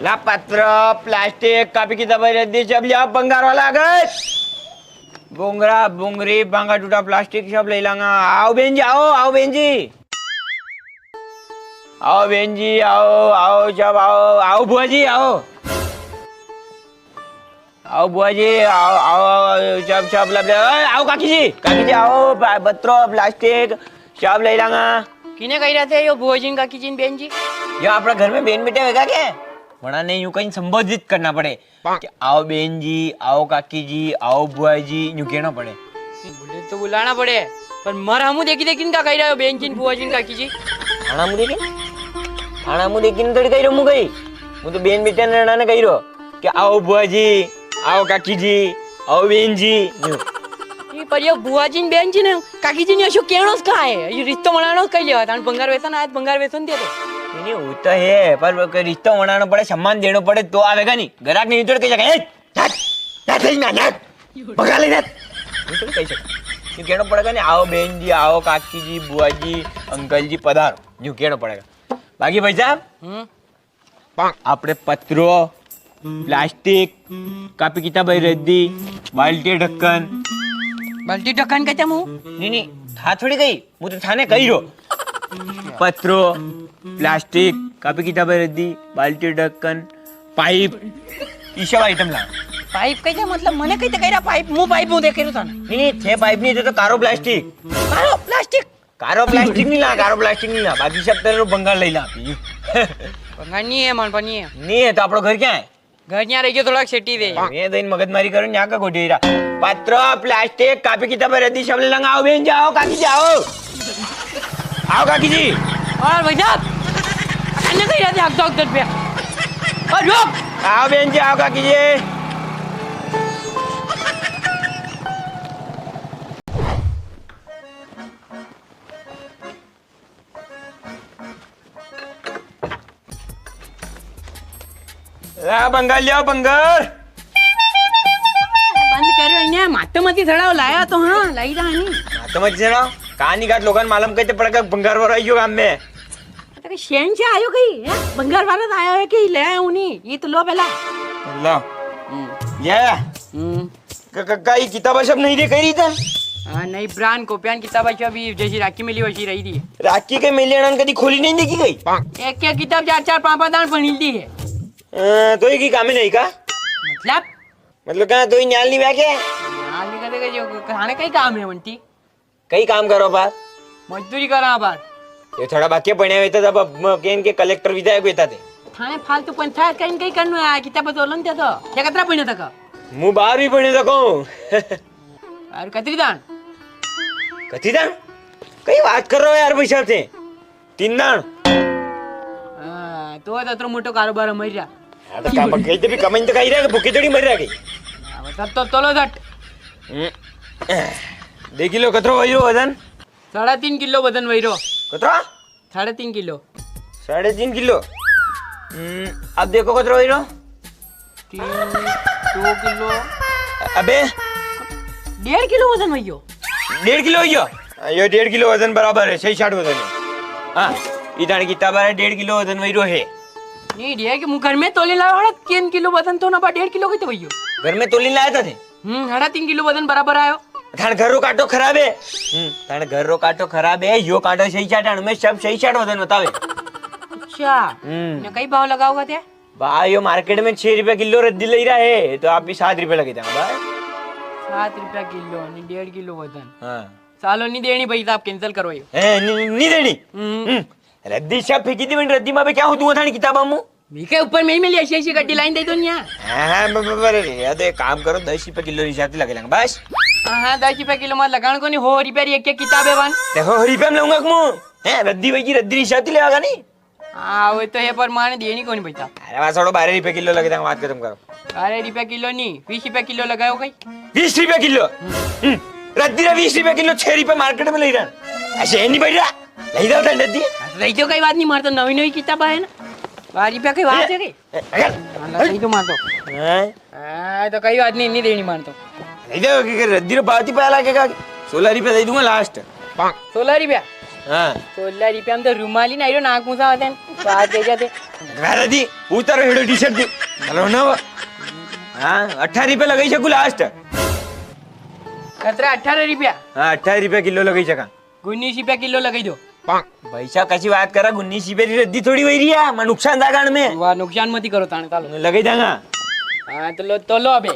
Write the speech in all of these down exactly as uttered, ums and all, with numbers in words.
आ पत्रो, plastic, copy किताब, रद्दी सब ले आओ, भंगार वाला आ गए। बुंगरा, बुंगरी, भांगा टूटा प्लास्टिक सब ले लांगा। आओ बेन जी, आओ, आओ बेन जी। आओ बेन जी, आओ, आओ सब आओ, आओ बुआ जी, आओ। आओ बुआ जी, आओ, आओ, आओ, सब, सब लब ले, ओए, आओ काकी जी, काकी जी आओ, प-, पत्रो, प्लास्टिक, सब ले लांगा। किने कही रहे थे यो बुआ जी, काकी जी, बेन जी? यो आपणा घर में बेन बेटा वेगा के? वणा ने यूं कई संबोधित करना पड़े कि आओ बेन जी, आओ काकी जी, आओ बुआ जी, यूं केणो पड़े। बुले तो बुलाणा पड़े, पर मर हमू देखी देखी इनका कही रहे हो बेन जी, बुआ जी, काकी जी। थाणा मुं देखी, थाणा मुं देखी न थोड़ी कही रहो मुं कही। मुं तो बेन बेटा ने अणा ने कही रहो कि आओ बुआ जी, आओ काकी जी, आओ बेन जी, यूं। ई पर यो बुआ जी न बेन जी ने काकी जी ने अशो केणो स का है? यो रिश्तो बनाणो स कई लेवा, थाने भंगार वेसन आया तो भंगार वेसन दे दो। नहीं, नहीं, वो तो है, पर वो रिश्तो बनाणो पड़े, सम्मान देणो पड़े तो आवेगा नहीं। ग्राहक नहीं तो कई जगह, "ए, हट, हट, हट, हट, भगा ले, हट।" यूं तो नहीं कही सकता। यूं केणो पड़ेगा नहीं, "आओ बेन जी, आओ काकी जी, बुआ जी, अंकल जी, पधारो।" यूं केणो पड़ेगा। बाकी भाई साहब, हम्म। आपणे पत्रो, प्लास्टिक, कापी किताब री रद्दी, बाल्टी ढक्कन। बाल्टी ढक्कन कहते मुं? नहीं, नहीं, था थोड़ी कही, मुं तो थाने कही रो। पत्रो, प्लास्टिक, कापी किताब री रद्दी, बाल्टी ढक्कन, पाइप, ई सब आइटम ला। पाइप कहते मतलब मने कहते कही रहा पाइप, मुं पाइप मुं देखे रो थाने। नहीं, नहीं, थे पाइप नहीं, थे तो कारो प्लास्टिक। कारो प्लास्टिक? कारो प्लास्टिक नी ला, कारो प्लास्टिक नी ला, बाकी सब तरह रो भंगार लई ला। भंगार नी है, मानपा नी है। नी है, तो आपणो घर क्या है? घर न्या रह गयो, थोड़ा सेटी दे। मैं तो इन मगजमारी करूँ, न्या का गोटी रहा। पत्रो, प्लास्टिक, कापी किताब रद्दी सब ले लंगा, आओ बेन जी, आओ काकी जी, आओ। आओ काकी जी। और भाई साहब, अन्य कहीं रहते हक दो, हक दो रुपया। और रुक। आओ बेन जी, आओ काकी जी। ला बंगार लिया बंगार। बंद करो इन्हें, मातो मती सड़ाओ, लाया तो हाँ, लाई रहा नहीं। मातो मती सड़ाओ, कहानी का लोगन मालूम कहते पड़ेगा बंगार वाला यो काम में। तो के शेन से आयो कई, हैं? बंगार वाला तो आयो है कि ले आयो नहीं, ये तो लो पहला। ला। हम्म। ये। हम्म। क-, क-, काई किताबा सब नहीं रे करी था? हाँ, नहीं, ब्रांड कॉपियां किताबा सब ही जैसी राखी मिली वैसी रही थी। राखी के मिली अनन कदी खोली नहीं देखी गई? एक एक किताब चार चार पांच पांच दान भणी ली है। अ, तो ये की काम ही नहीं का? मतलब? मतलब कहाँ तो ही न्याल नहीं बैठे? न्याल नहीं कहते कि जो खाने का ही काम है बंटी। कई काम करो बार? मजदूरी करा बार। ये थोड़ा बाकी पढ़े हुए थे तब अब म-, केन के कलेक्टर विधायक हुए थे। थाने फालतू पंचायत कहीं कहीं करनो है, किताब तो लन दे दो। क्या कतरा पढ़ने तक? मु बारवीं पढ़ने तक हूँ। और कतरी दान? कतरी दान? कई बात कर रहे हो यार भाई साहब थे? तीन दान। हाँ, तो तो अतरो मोटो कारोबार मर रहा। हाँ, तो काम कहीं तो भी कमाई तो कहीं रहा, भूखे थोड़ी मर रहा कहीं। हाँ, बस अब तो तोलो झट। हम्म। देखी लो, कतरो वही रो वजन? साढ़े तीन किलो वजन वही रो। कतरा? साढ़े तीन किलो। साढ़े तीन किलो? हम्म, अब देखो कतरो वही रो? तीन, दो किलो। अबे? डेढ़ किलो वजन वही हो। डेढ़ किलो वही हो? हाँ, यो डेढ़ किलो वजन बराबर है, सही साठ वजन है। हाँ, इधान किताब है, डेढ़ किलो वजन वही रो है। नहीं, डेढ़ के मुँह घर में तोली लाया, हड़ा तीन किलो वजन तो ना, बा डेढ़ किलो के तो वही हो। घर में तोली लाया था थे? हम्म, हड़ा तीन किलो वजन बराबर आयो। थाने घर रो कांटो खराब है। हम्म, थाने घर रो कांटो खराब है, यो कांटो सही साठ, अणमें सब सही साठ वजन बतावे। अच्छा, हम्म। ने कई भाव लगाओगा थे? भाई, यो मार्केट में छह रुपया किलो रद्दी ले रहा है, तो आप भी सात रुपया लगे जाओ भाई। सात रुपया किलो, नहीं डेढ़ किलो वजन। हाँ। सालो नहीं देनी भाई साहब, cancel करो ये। ए, नहीं, नहीं देनी। हम्म। हम्म। रद्दी सब फेंकी दी, मैंने रद्दी माँ पे क्या हो दूंगा थाने किताबा मु? मीके ऊपर में ही मिली ऐसी ऐसी गड्डी लाइन दे दो न्या। हाँ, हाँ, ब-, ब-, ब-, अरे, यार, तो एक काम करो, दस रुपया किलो हिसाब से लगे लेंगे, बस। हाँ, हाँ, दस रुपया किलो मत लगान को नहीं, हो रुपया री एक एक किताब है वन। देखो, हो रुपया में लूंगा मु। हैं, रद्दी भाई की रद्दी हिसाब से लेगा नहीं? हाँ, वो तो है, पर माने देनी कोनी पैसा। अरे, बस, छोड़ो, बारह रुपया किलो लगे देंगे, बात खत्म करो। बारह रुपया किलो नहीं, बीस रुपया किलो लगाओ कई। बीस रुपया किलो? हम्म। हम्म। रद्दी रा बीस रुपया किलो, छह रुपया मार्केट में ले रहा। ऐसे है नहीं बैठ रहा। ले जाओ, ठंड रद्दी। हाँ, तो ले जाओ, कई बात नहीं, मार तो नवी नवी किताब है ना। बारह रुपया कई बात है कई? ए, अगर हाँ, ले जाओ, मार तो। हैं? हाँ, तो कई बात नहीं, नहीं देनी मार तो। ले जाओ, कि कर रद्दी रा बात ही पहला के का? सोलह रुपया दे दूंगा last। सोलह रुपया? हाँ। सोलह रुपया में तो रुमाल ही नी रो, नाक मूसा होते हैं, बात कह जाते। घर दी, उतारो हेड़ो टी शर्ट दी। चलो ना वो। हाँ, अठारह रुपया लगाई सकू लास्ट। कतरा, अठारह रुपया? हाँ, अठारह रुपया किलो लगाई सका। उन्नीस रुपया किलो लगाई दो। भाई साहब, कसी बात करा, उन्नीस रुपया री रद्दी थोड़ी वई री है, मैं नुकसान था गान में। वाह, नुकसान मती करो थाने, चलो। लगाई दांगा। हाँ, तो लो, तोलो अबे।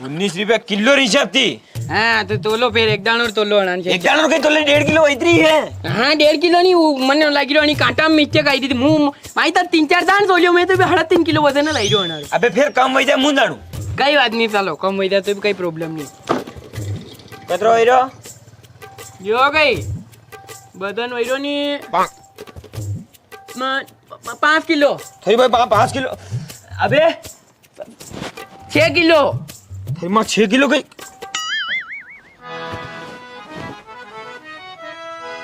उन्नीस रुपया किलो री हिसाब थी। हाँ, तो तोलो फिर, एक दाणो और तोलो अणान से। एक दाणो के तोले डेढ़ किलो वही री है। हाँ, डेढ़ किलो नी, वो मने लागी रो, अणी कांटा में mistake आई थी, मूं, माई तो तीन चार दाण तोलियो, मैं तो भी साढ़े तीन किलो वजन लाई रो अणान। अबे फिर कम वही जा, मूं दाणू। कई बात नी, चलो, कम वही जा तो भी कई problem नी। कतरो वही रो? यो गई। वजन वही रो नी। पाँच। म-, प-, प-, पाँच किलो। थारी भाई पा-, पाँच किलो। अबे, छह किलो। थारी माँ छह किलो गई।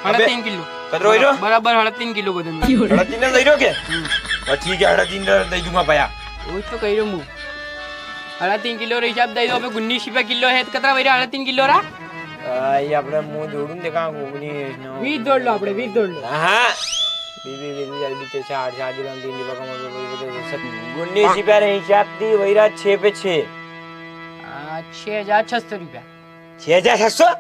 साढ़े अबे, तीन किलो। कतरो वही रो? बराबर साढ़े तीन किलो वजन। साढ़े तीन दे रो के? हम्म। बस ठीक है, साढ़े तीन दे दूंगा पाया। वो तो कही रो मूं। साढ़े तीन किलो रो हिसाब दे दो, अबे उन्नीस रुपया किलो है, तो कतरा वही रा साढ़े तीन किलो रा? आ, ये अपने मूं जोड़ूं देखा, घूमनी है इसने। बीस जोड़ लो अपने, बीस जोड़ लो। हाँ। बीस, बीस, बीस, बीस, बीस, चार, चार किलो, तीन किलो कम हो गया, उन्नीस रुपया रे हिसाब दी वही रा छह पे छह। आ, छह हजार छह सौ रुपया। छह हजार छह सौ?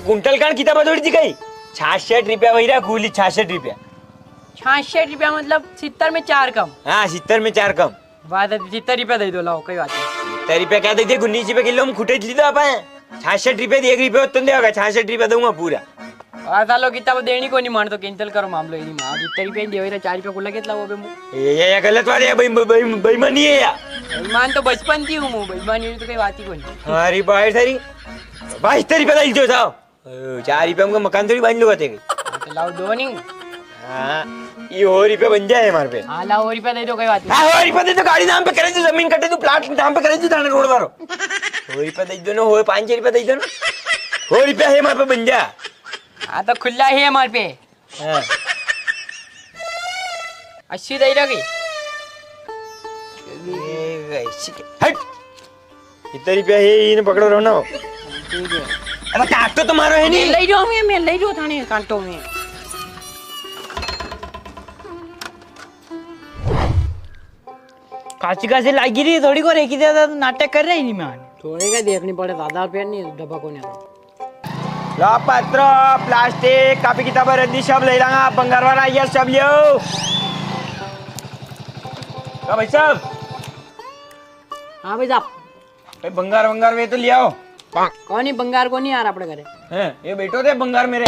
कुंटल कान किता बदोड़ी दी गई? छियासठ रुपया वही रा कूली, छियासठ रुपया। छियासठ रुपया मतलब सित्तर में चार कम। हाँ, सित्तर में चार कम। बात है, जित्ता रुपया दे दो, लाओ, कई बात नी। जित्ता रुपया क्या दे दे, उन्नीस रुपया किलो में खुटे ली दो आप हैं। छियासठ रुपया दे, एक रुपया उत्तम देगा, छियासठ रुपया दूंगा पूरा। आ, सालो, किताब देनी कोनी, मान तो cancel करो मामलो, ये नी मान, जित्ता रुपया दे, वही चार रुपया कुला के लाओ बे मूं। ये, ये, ये गलत बात है, भाई, भाई, बेईमानी है यार। बेईमान तो बचपन थी हूँ मूं, बेईमानी तो कई बात ही कोनी। अरे भाई, सारी बाईस रुपया दे दो, जाओ। ओ, चार रुपया में मकान थोड़ी बांध लूंगा तेरे। हाँ, तो लाओ दो नी। हाँ, ये हो रुपया बन जाए हमारे पे। हाँ, लाओ, हो रुपया दे दो, कोई बात नी। हाँ, हो रुपया दे दो, गाड़ी नाम पे करे दो, जमीन कटे दो, प्लाट नाम पे करे दो, थाने रोड मारो। हो रुपया दे दो ना, हो पाँच सौ रुपया दे दो ना। हो रुपया है हमारे पे बन जा। हाँ, तो खुला है हमारे पे। हाँ। अस्सी दे रहा की? ये ऐसी के-, हट। इतना रुपया है, इने पकड़ो रहो ना। ठीक है। अरे कांटो तो मारो है नी। ले रहो मैं, मैं ले रहो थाने कांटो में। काची काची लागी री, थोड़ी को रेखी देता तो नाटक कर रही नी मैं। थोड़ी का देखनी पड़े, ज्यादा पेड़ नी, डब्बा कोने आता। ला पत्रो, प्लास्टिक, कापी किताब, रद्दी सब ले लांगा, बंगार वाला ये सब लियो। का भाई साहब? हाँ भाई साहब। भाई बंगार, बंगार वे तो लियाओ। कोनी बंगार कोनी यार आपणे घरे। हैं, ये बैठो थे बंगार मेरे।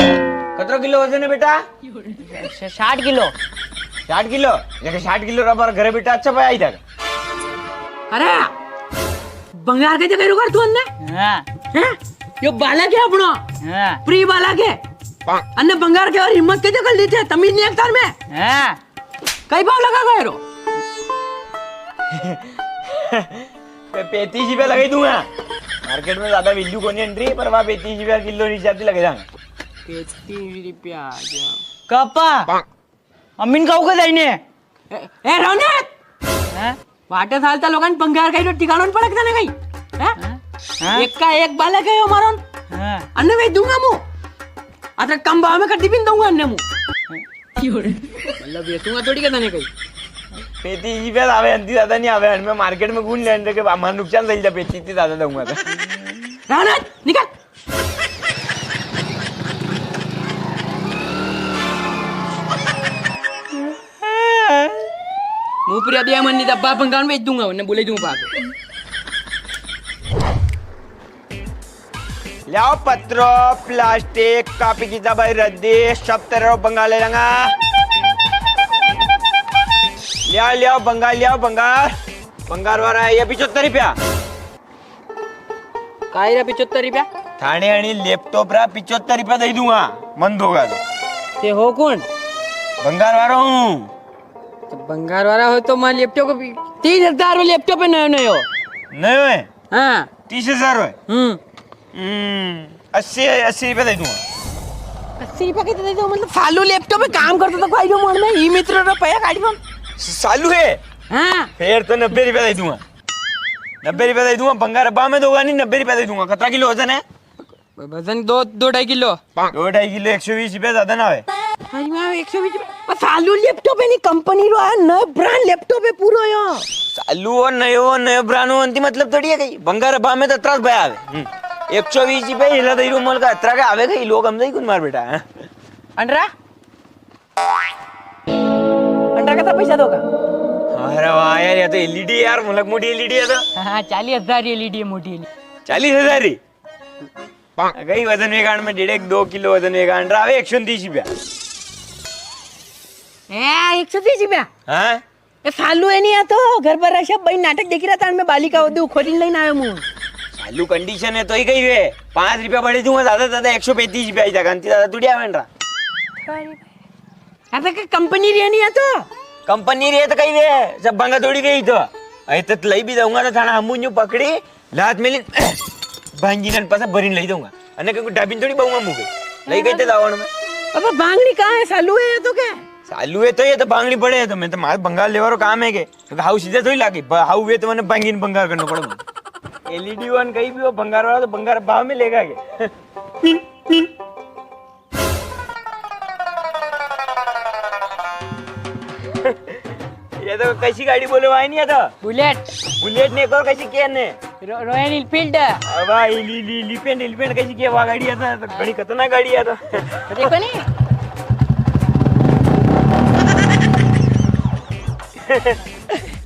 कतरो किलो वजन है बेटा? स-, साठ किलो। साठ किलो? देखे साठ किलो रा बार घरे बेटा अच्छा पाया ही था। अरे, बंगार के जगह रुका तू अन्ने? हाँ। हैं? यो बालक है अपनो। हाँ। प्रिय बालक है। अन्ने बंगार के और हिम्मत के जगह ली थे, तमीज नी अखतर में। हाँ। कई भाव लगा गए रो? पे-, पैंतीस रुपया लगाई दूंगा। मार्केट में ज्यादा वैल्यू कोनी एंट्री, पर वहाँ पैंतीस रुपया किलो री हिसाब से लगे जाएंगे। पैंतीस रुपया आ गया। कापा? अमीन का उके जाइने? ए, ए, रौनक! हैं? वाटे सालता लोगन बंगार का ही तो ठिकाणो न पड़कता ना कहीं। हैं? हैं? हैं? एक का एक बालक है यो मारो। हैं? अन्ने मैं दूंगा मूं। अतरा कम भाव में कदी भी नी दूंगा अन्ने मूं। मतलब, ये तू थोड़ी कहता नहीं कहीं। पैंतीस रुपया आवे, अंती ज्यादा नी आवे। मैं मार्केट में घूम लेने के, हमारा नुकसान सही था, पैंतीस इतनी ज्यादा दूंगा था। राणा, निकल। मुंह पर अभी मन नहीं, डब्बा भंगार में दूंगा, उन्हें बोले दूंगा बाप। ल्याओ पत्रो, प्लास्टिक, कापी, किताब, रद्दी, सब तरह रो बंगार ले लांगा। ल्याओ, ल्याओ, बंगार, ल्याओ, बंगार। बंगार वाला है, ये पिचोत्तर रुपया। काई रा पिचोत्तर रुपया? थाने अणी लैपटॉप रा पिचोत्तर रुपया दई दूंगा, मन दोगा तो। ते हो कुण? बंगार वाला हूँ। तो बंगार वाला हो तो मारे लैपटॉप को भी, तीस हजार रो लैपटॉप है नयो नयो। नयो है? हाँ। तीस हजार रो है? हम्म। हम्म, अस्सी, अस्सी रुपया दई दूंगा। अस्सी रुपया के तो दई दो, मतलब, सालू लैपटॉप पे काम करतो तो कोई जो मन में ई मित्र रो पया काढ़ी हम। सालू है? हाँ। फेर तो नब्बे रुपया दई दूंगा। नब्बे रुपया दई दूंगा, बंगार अब्बा में दोगा नी, नब्बे रुपया दई दूंगा। कतरा किलो वजन है? वजन दो, दो ढाई किलो। दो ढाई किलो, एक सौ बीस रुपया ज्यादा ना होय? अरे वाह, एक सौ बीस रुपया। पर सालू laptop है नी, कंपनी रो है, नयो brand laptop है पूरो यो। सालू वो नयो, वो नयो brand वो अंती मतलब थोड़ी है कई। भंगार भाव में तो अतरा भाव आवे। हम्म। एक सौ बीस रुपया हिला दई रो मोल का, अतरा का आवे कई, लोग हम दई कुन मार बेटा, हैं? अंडरा? अंडरा कतरा पैसा दोगा? अरे वाह यार, या तो LED है यार, मुलक मोटी LED है तो। हाँ, चालीस हजार री LED है, मोटी LED। चालीस हजार री? कई वजन वेगा अणमें, डेढ़ एक दो किलो वजन वेगा, अणरा आवे एक सौ तीस रुपया। ए, एक सौ तीस रुपया? हाँ? ए, सालू है नी, या तो घर पर रह, सब बई नाटक देखी रया था, अणमें बालिका वो दू खोली लई ना आयो मूं। सालू condition है तो ही कई वे, पाँच रुपया बढ़े दूंगा, ज्यादा से ज्यादा एक सौ पैंतीस रुपया ही था, अंती ज्यादा थोड़ी आवे अणरा। अबे के कंपनी री है नी या तो? कंपनी री है तो कई वे, सब भंगा थोड़ी गई तो। अरे तो लई भी दूंगा तो थाना हमू न्यू पकड़ी, लात मेली, भांगी नन पसा भरीन लई दूंगा। अने के डाबिन थोड़ी बहुआ मुके। लई गई ते दावण में। अबे भांगनी कहाँ है? सालू है या तो के? सालू है तो ये तो भांगनी पड़े है तो मैं तो मार भंगार लेवा रो काम है के? तो हाउ सीधे थोड़ी लागे, ब-, हाउ वे तो मने भांगीन भंगार करनो पड़े। LED वन कई भी हो भंगार वाला तो भंगार भाव में लेगा के? ये तो कैसी गाड़ी बोले भाई नहीं, ये तो Bullet। Bullet ने एक और कैसी किया ने? Ro-, Royal Enfield। अब इली, इली, इली पेंट, इली पेंट कैसी किया, वा गाड़ी है तो, तो घणी खतरनाक गाड़ी है तो। देखो नी।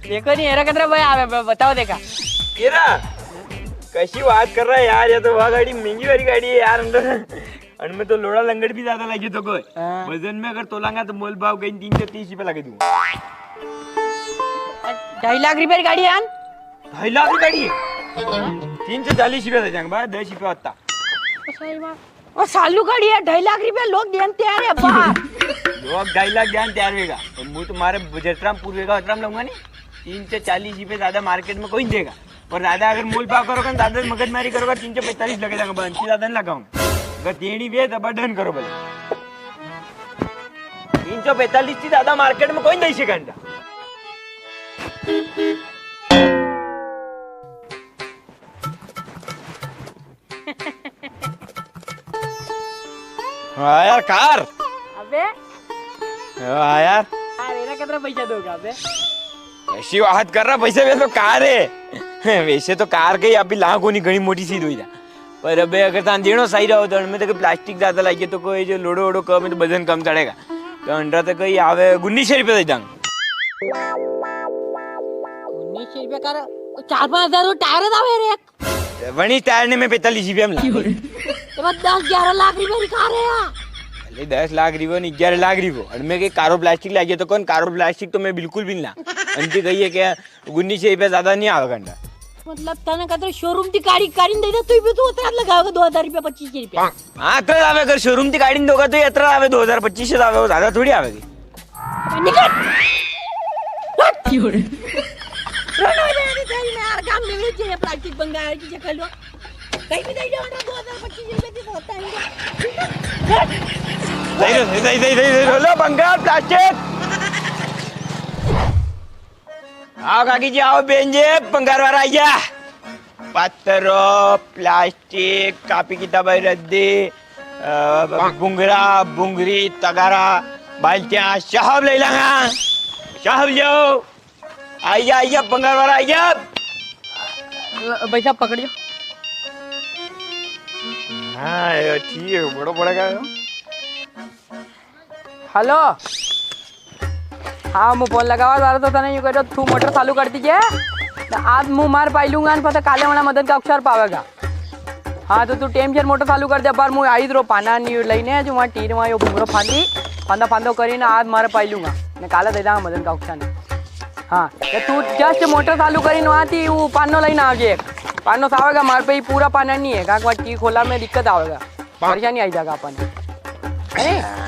देखो नी, एरा कतरा भाई आवे, ब-, बताओ देखा। एरा, कैसी बात कर रहा है यार, ये तो वा गाड़ी महंगी वाली गाड़ी है यार, अंदर। अणमें तो लोड़ा लंगड़ भी ज्यादा लागे तो कोई। हाँ। वजन में अगर तोलांगा तो मोल भाव कई तीन सौ तीस रुपया लागे दूंगा। ढाई लाख रुपया री गाड़ी है यार। ढाई लाख री गाड़ी है? तीन सौ चालीस रुपया दे जाएंगे भाई, दस रुपया होता। ओ सालू गाड़ी है, ढाई लाख रुपया लोग देन तैयार है अब्बा। लोग ढाई लाख देन तैयार होएगा। तो मूं तो मारे जतरा में पूर होएगा, अतरा में लूंगा नी। तीन सौ चालीस रुपया ज्यादा मार्केट में कोई नहीं देगा। पर दादा अगर मोल भाव करोगा ना, दादा मगजमारी करोगा, तीन सौ पैंतालीस लगे जाएगा, बस, इनसे ज्यादा नहीं लगाऊं। अगर देनी भी है तो डन करो भले। तीन सौ पैंतालीस से ज्यादा मार्केट में कोई नहीं सिखाता। हाँ यार, कार। अबे। हाँ यार। कार, एरा कतरा पैसा दोगा अबे? ऐसी बात कर रहा, पैसा भी तो कार है। वैसे तो कार के अभी लाख कोनी, घणी मोटी चीज हुई जा। पर अबे अगर तान देणो सही रहो तो अणमें तो के प्लास्टिक ज्यादा लागे तो कोई जो लोड़ो ओड़ो कम है तो वजन कम चढ़ेगा। तो अणरा तो कोई आवे उन्नीस सौ रुपया दे दांग। उन्नीस सौ रुपया का रे, चार पाँच हजार रो टायर दावे रे। वणी टायर ने मैं पैंतालीस रुपया में लागे। तो बस दस ग्यारह लाख रुपया री कार है यार। अरे दस लाख रुपया नहीं, ग्यारह लाख रुपया। अणमें के कारो प्लास्टिक लागे तो कौन, कारो प्लास्टिक तो मैं बिल्कुल भी ना। अंती कही है क्या, उन्नीस सौ रुपया ज्यादा नहीं आवेगा अंडा। मतलब तने कतरे शोरूम ती गाड़ी, गाड़ी दे दे, तू भी तू उतरा लगावेगा दो हजार रुपया, पच्चीस सौ रुपया। हाँ, अतरा आवे, अगर शोरूम ती गाड़ी दोगा तो ये अतरा आवे, दो हजार पच्चीस सौ आवे, वो ज्यादा थोड़ी आवेगी। निकल। हट। क्यों रे? रोना दे रही थी मैं यार, काम में बेचे ये प्लास्टिक बंगा है, तुझे कर लो। कहीं भी नहीं जाओ, दो हजार पच्चीस रुपए की होता है। हट। दे दो, दे दो, दे दो, दे दो, लो बंगार प्लास्टिक। आओ काकी जी, आओ बेन जी, बंगार वाला आइया। पत्तरो, प्लास्टिक, कापी किताब रद्दी, अ, बुंगरा, बुंगरी, तगारा, बाल्टियां, सब ले लांगा। सब लियो। आइया, आइया, बंगार वाला आइया। अ, भाई साहब, पकड़ियो। हाँ, ये ठीक है, बड़ो पड़ेगा यो। हेलो। हाँ, मूं फोन लगावा वारो तो तने यूं कह दो, तू मोटर चालू कर दीजे। तो आज मूं मार पाई लूंगा, न पता काले वाला मदन का अक्षर पावेगा। हाँ, तो तू टेम से मोटर चालू कर दे, पर मूं आई रो पाना नी लईने, जो वहाँ टीर वहाँ यो भूमरो फांदी, फांदा फांदो करी ना, आज मारे पाई लूंगा। ने काले दे दांगा मदन का अक्षर ने। हाँ, तो तू just मोटर चालू करी ना, वहाँ थी वो पानो लईने आवे। पानो सावेगा, मार पे ही पूरा पाना नी है, कांक वहाँ टी खोला में दिक्कत आवेगा। परेशानी आई जागा अपन। अरे?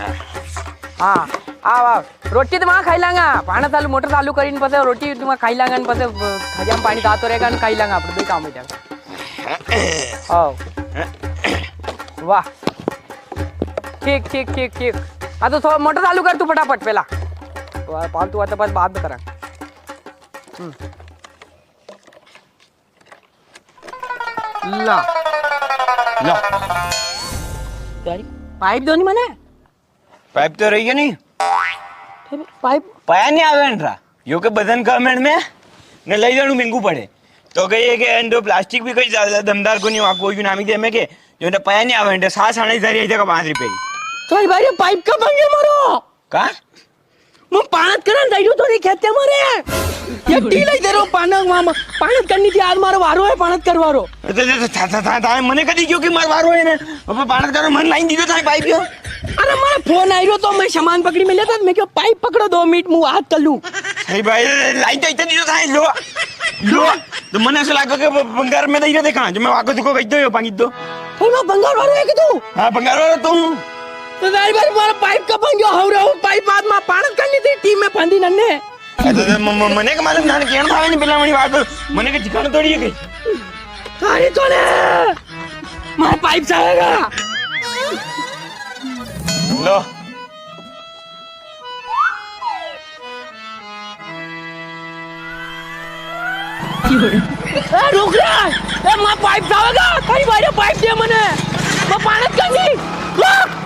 हाँ, आओ, आओ। रोटी तो वहाँ खाई लांगा। पाना चालू, मोटर चालू करीन पसे रोटी तो वहाँ खाई लांगा, पसे, अ, हजाम पानी तातो रहेगा, न खाई लांगा, अपन दो काम हो जाएगा। आओ। वाह। ठीक, ठीक, ठीक, ठीक। हाँ, तो थो-, मोटर चालू कर तू फटाफट पहला। वाह, फालतू बात, बस बाद में करा। हम्म। ला। लो। यार, पाइप दो नी मने। पाइप तो रही है नी। फिर पाइप? पाया नी आवे इनरा। यो के वजन कम है इनमें। ने लई जाणू महंगू पड़े। तो कही है कि एंडो प्लास्टिक भी कोई ज्यादा दमदार को नहीं, वहाँ कोई भी नामी दे में के, जो इनरा पाया नी आवे, इनरा सास आने सारी आई जगह पाँच रुपए की। तो भाई, ये पाइप का बन गया मारो? का? मूं पाणत करण जाई रह्यो तो नी खेते मारे। ये टीला ही दे रहो पाणत, मामा। पाणत करनी थी, आज मारो वारो है, पाणत करवारो। अरे, अरे, अरे, था, था, था, था, मने कदी क्यों कि मारो वारो है ने? अब पाणत करो, मन लाइन दीदो था, पाइप यो। अरे, मारा फोन आई रह्यो तो मैं सामान पकड़ी में लेता, मैं क्यों पाइप पकड़ो दो मिनट, मूं हाथ कर लूं। अरे भाई, लाइन तो इतनी दीदो था, लो। लो। तो मने ऐसा लगा कि वो बंगार में दे रहे देखा, जो मैं वाको तुको भेज दो, यो पानी दो। अरे, वो बंगार वारो है कि तू? हाँ, बंगार वारो तू। तो दाई भाई, मारा पाइप का बन गयो, हो रहा हूँ, पाइप बाद में पाणत करनी थी, टीम में फंदी नन्ने। अरे, अरे, म-, म-, मने के मालूम, नाने केण भावे नी, पेला मनी बात, मने के ठिकाना तोड़ी है कई। थारी तो ने, मारा पाइप चाहेगा। लो। ए, रुक रे! ए, मारा पाइप चाहेगा, थारी भाई रे पाइप दे मने, मैं पाणत करनी। रुक!